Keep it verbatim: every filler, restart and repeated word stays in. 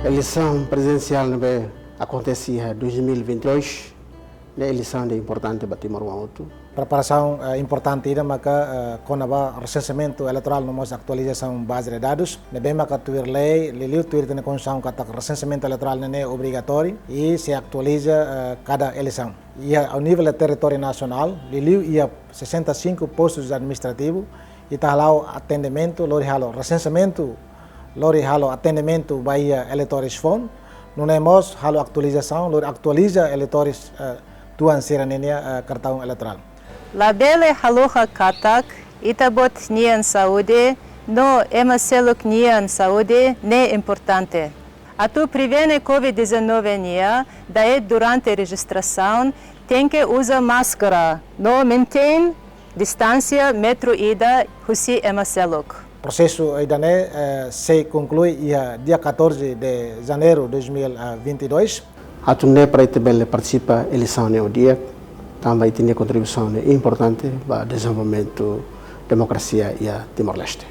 Eleisaun prezidensiál ne'ebé akontese iha dois mil e vinte e dois ne'e eleisaun ida importante ba timoroan hotu. Preparasaun, eh, importante ida maka, eh, kona-ba resenseamentu eleitorál no mós atualizasaun baze de dadus, ne'ebé maka tuir lei, liuliu tuir ita-nia konstituisaun katak resenseamentu eleitorál ne'e obrigatóriu i sei atualiza, eh, kada eleisaun. Iha, ao nível de territóriu nasionál, liuliu iha sessenta e cinco postus administrativus, ita hala'o atendimentu, lori halo resenseamentu, lori halo atendimentu ba iha eleitores foun, nune'e mós halo atualizasaun, lori atualiza eleitores, eh, tuan sira-ninia, eh, kartaun eleitorál. Labele haluha katak ita-boot nian saúde no ema seluk nian saúde ne'e importante. Atu prevene covid dezanove nian, da'et durante rejistrasaun tenke uza máskara no mantein distánsia metru ida husi ema seluk. Prosesu ida-ne'e, eh, sei konklui iha dia catorze de janeiro dois mil e vinte e dois. Atu nune'e para ita bele partisipa eleisaun ne'e ho di'ak, tanba ita-nia kontribuisaun ne'e importante ba dezenvolvimentu demokrasia iha Timor-Leste.